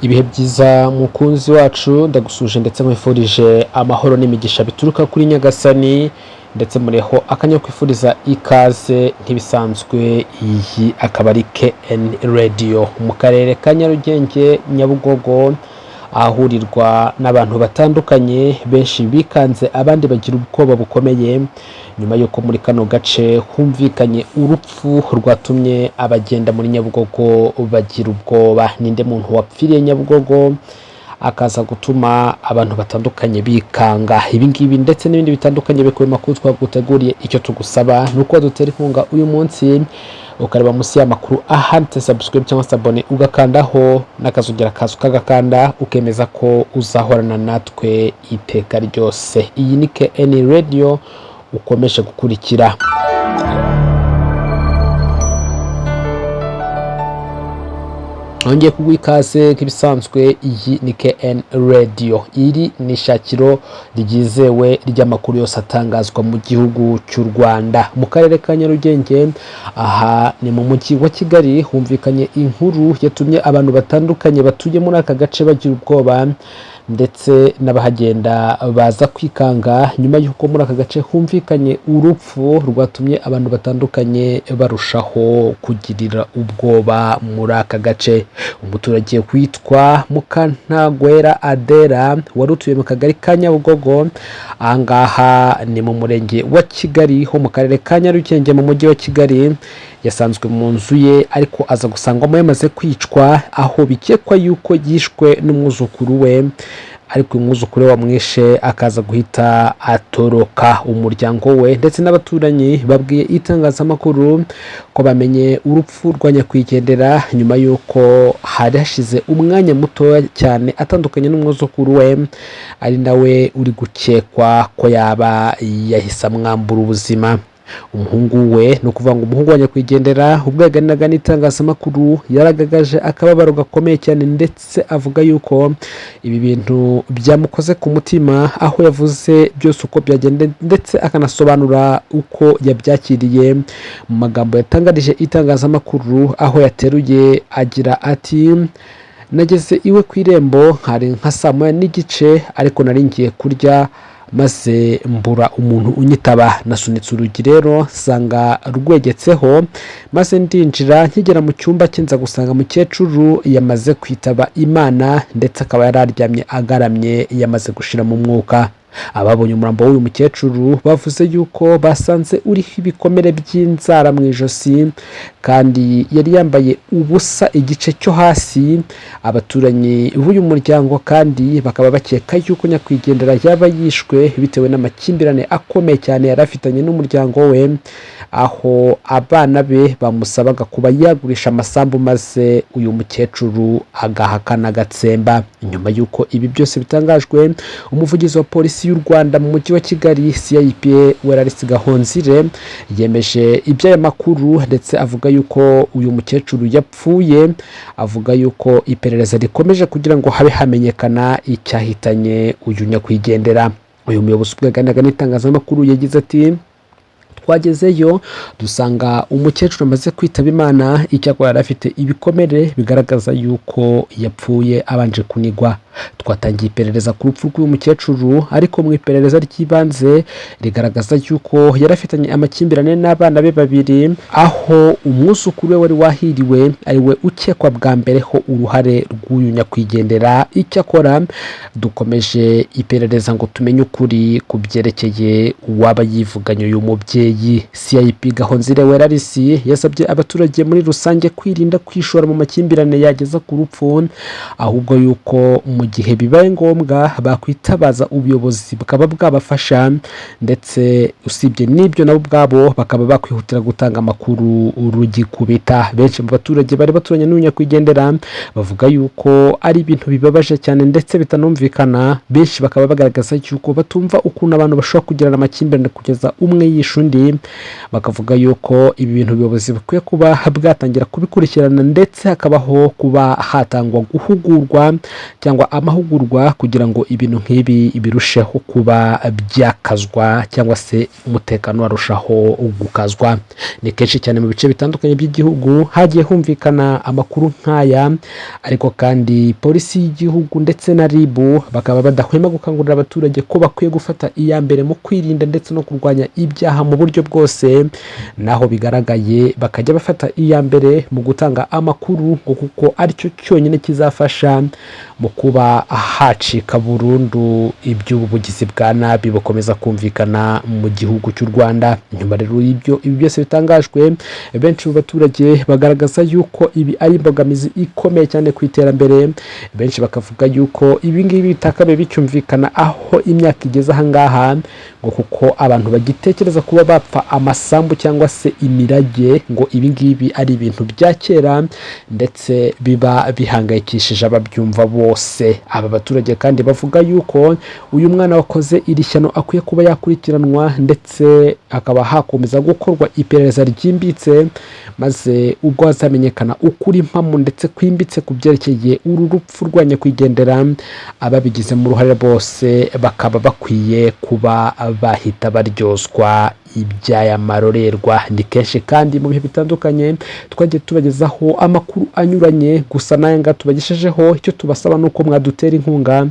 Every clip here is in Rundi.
Ibihe byiza mukunzi wacu, ndagusuje ndetse nkwifurije amahoro n'imigisha bituruka kuri Nyagasani, ndetse mureho akanya kwifuriza ikaze nk'ibisanzwe. Iyi akaba ari KN Radio mu karere ka Nyarugenge, Nyabugogo, ahahurirwa n'abantu batandukanye, benshi bikanze, abandi bagira ubwoba bukomeye nyuma y'uko muri kano gace humvikanye urupfu rwatumye abagenda muri Nyabugogo bagira ubwoba. Ninde muntu wapfiriye Nyabugogo akaza gutuma abantu batandukanye bikanga? Ibi ngibi ndetse n'ibindi bitandukanye bikubiye mu makuru twaguteguriye. Icyo tugusaba ni uko dutera inkunga uyu munsi, ukareba munsi y'amakuru ahanditse subscribe cyangwa se abone, ugakandaho n'akazogera kaza ukagakanda, ukemeza ko uzahorana natwe iteka ryose. Iyi ni KN Radio ukomeje gukurikira. Nongeye kuguha ikaze nk'ibisanzwe. Iyi ni KN Radio, iri ni ishakiro ryizewe ry'amakuru yose atangazwa mu gihugu cy'u Rwanda. Mu karere ka Nyarugenge, aha ni mu mujyi wa Kigali, humvikanye inkuru yatumye abantu batandukanye batuye muri aka gace bagira ubwoba, ndetse n'abahagenda baza kwikanga nyuma y'uko muri aka gace humvikanye urupfu rwatumye abantu batandukanye barushaho kugirira ubwoba muri aka gace. Umuturage witwa Mukantagwera Adera wari utuye mu kagari ka Nyabugogo, ahangaha ni mu murenge wa Kigali ho mu karere ka Nyarugenge mu mujyi wa Kigali, yasanzwe mu nzu ye ariko aza gusangwamo yamaze kwicwa, aho bikekwa yuko yishwe n'umwuzukuru we, ariko umwuzukuru we wamwishe akaza guhita atoroka. Umuryango we ndetse n'abaturanyi babwiye itangazamakuru ko bamenye urupfu rwa nyakwigendera nyuma y'uko hari hashize umwanya mutoya cyane atandukanye n'umwuzukuru we, ari nawe uri gukekwa ko yaba yahise amwambura ubuzima. Umuhungu we, ni ukuvuga ngo umuhungu wa nyakwigendera, ubwo yaganiraga n'itangazamakuru yaragagaje akababaro gakomeye cyane, ndetse avuga yuko ibi bintu byamukoze ku mutima, aho yavuze byose uko byagenda ndetse akanasobanura uko yabyakiriye mu magambo yatangarije itangazamakuru, aho yateruye agira ati: "Nageze iwe ku irembo hari nka saa moya n'igice, ariko nari ngiye kurya maze mbura umuntu unyitaba. Nasunitse urugi rero nsanga rwegetseho, maze ndinjira. Nkigera mu cyumba cye nza gusanga mukecuru yamaze kwitaba Imana, ndetse akaba yari aryamye agaramye yamaze gushira mu mwuka." Ababonye umurambo w'uyu mukecuru bavuze yuko basanze uriho ibikomere by'inzara mu ijosi, kandi yari yambaye ubusa igice cyo hasi. Abaturanyi b'uyu muryango kandi bakaba bakeka yuko nyakwigendera yaba yishwe bitewe n'amakimbirane akomeye cyane yari afitanye n'umuryango we, aho abana be bamusabaga kuba yagurisha amasambu, maze uyu mukecuru agahakana agatsemba. Nyuma y'uko ibi byose bitangajwe, umuvugizi wa polisi y'u Rwanda mu mujyi wa Kigali, CIP Welarisi Gahonzire, yemeje iby'aya makuru ndetse avuga yuko uyu mukecuru yapfuye, avuga yuko iperereza rikomeje kugira ngo habe hamenyekana icyahitanye uyu nyakwigendera. Uyu muyobozi ubwo yaganiraga n'itangazamakuru yagize ati: "Twagezeyo dusanga umukecuru amaze kwitaba Imana, icyakora yari afite ibikomere bigaragaza yuko yapfuye abanje kunigwa. Twatangiye iperereza ku rupfu rw'uyu mukecuru, ariko mu iperereza ry'ibanze rigaragaza yuko yari afitanye amakimbirane n'abana be babiri, aho umwuzukuru we wari wahiriwe ari we ukekwa bwa mbere ho uruhare rw'uyu nyakwigendera. Icyakora dukomeje iperereza ngo tumenye ukuri ku byerekeye uwaba yivuganye uyu mubyeyi." CIP Gahonzire Welarisi yasabye abaturage muri rusange kwirinda kwishora mu makimbirane yageza ku rupfu, ahubwo yuko mu gihe bibaye ngombwa bakwitabaza ubuyobozi bukaba bwabafasha, ndetse usibye n'ibyo nabo ubwabo bakaba bakwihutira gutanga amakuru rugikubita. Benshi mu baturage bari baturanye n'uyu nyakwigendera bavuga yuko ari ibintu bibabaje cyane ndetse bitanumvikana. Benshi bakaba bagaragaza yuko batumva ukuntu abantu bashobora kugirana amakimbirane kugeza umwe yishe undi. nk'ibi, bakavuga yuko ibi bintu ubuyobozi bukwiye kuba bwatangira kubikurikirana, ndetse hakabaho kuba hatangwa guhugurwa cyangwa amahugurwa kugira ngo ibintu nk'ibi birusheho kuba byakazwa, cyangwa se umutekano warushaho gukazwa. Ni kenshi cyane mu bice bitandukanye by'igihugu hagiye humvikana amakuru nk'aya, ariko kandi polisi y'igihugu ndetse na RIB bakaba badahwema gukangurira abaturage ko bakwiye gufata iya mbere mu kwirinda ndetse no kurwanya ibyaha mu buryo bwose. Naho bigaragaye, bakajya bafata iya mbere mu gutanga amakuru, ngo kuko aricyo cyonyine kizafasha mu kuba hacika burundu iby'ubu bugizi bwa nabi bukomeza kumvikana mu gihugu cy'u Rwanda. Nyuma rero y'ibyo ibi byose bitangajwe, benshi mu baturage bagaragaza yuko ibi ari imbogamizi ikomeye cyane ku iterambere. Benshi bakavuga yuko ibi ngibi bitakabaye bicyumvikana aho imyaka igeze aha ngaha, ngo kuko abantu bagitekereza kuba bapfa amasambu cyangwa se imirage, ngo ibi ngibi ari ibintu bya kera ndetse biba bihangayikishije ababyumva bose. Aba baturage kandi bavuga yuko uyu mwana wakoze iri shyano akwiye kuba yakurikiranwa, ndetse hakaba hakomeza gukorwa iperereza ryimbitse, maze ubwo hazamenyekana ukuri mpamo ndetse kwimbitse ku byerekeye uru rupfu rwa nyakwigendera, ababigizemo uruhare bose bakaba bakwiye kuba bahita baryozwa iby'aya marorerwa. Ni kenshi kandi mu bihe bitandukanye twagiye tubagezaho amakuru anyuranye, gusa n'aya ngaya tubagejejeho, icyo tubasaba ni uko mwadutera inkunga,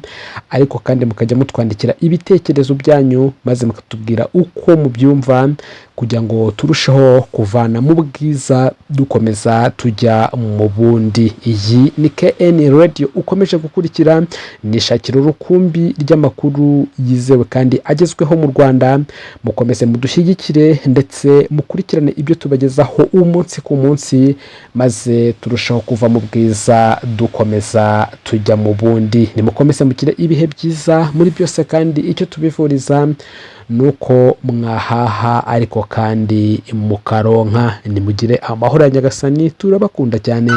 ariko kandi mukajya mutwandikira ibitekerezo byanyu, maze mukatubwira uko mubyumva, kugira ngo turusheho kuvana mu bwiza dukomeza tujya mu bundi. Iyi ni KN Radio ukomeje gukurikira, nishakira urukumbi ry'amakuru yizewe kandi agezweho mu Rwanda. Mukomeze mudushyigikire ndetse mukurikirane ibyo tubagezaho umunsi ku munsi, maze turushaho kuva mu bwiza dukomeza tujya mu bundi. Nimukomeze mugire ibihe byiza muri byose, kandi icyo tubifuriza ni uko mwahaha ariko kandi mukaronka. Nimugire amahoro ya Nyagasani, turabakunda cyane.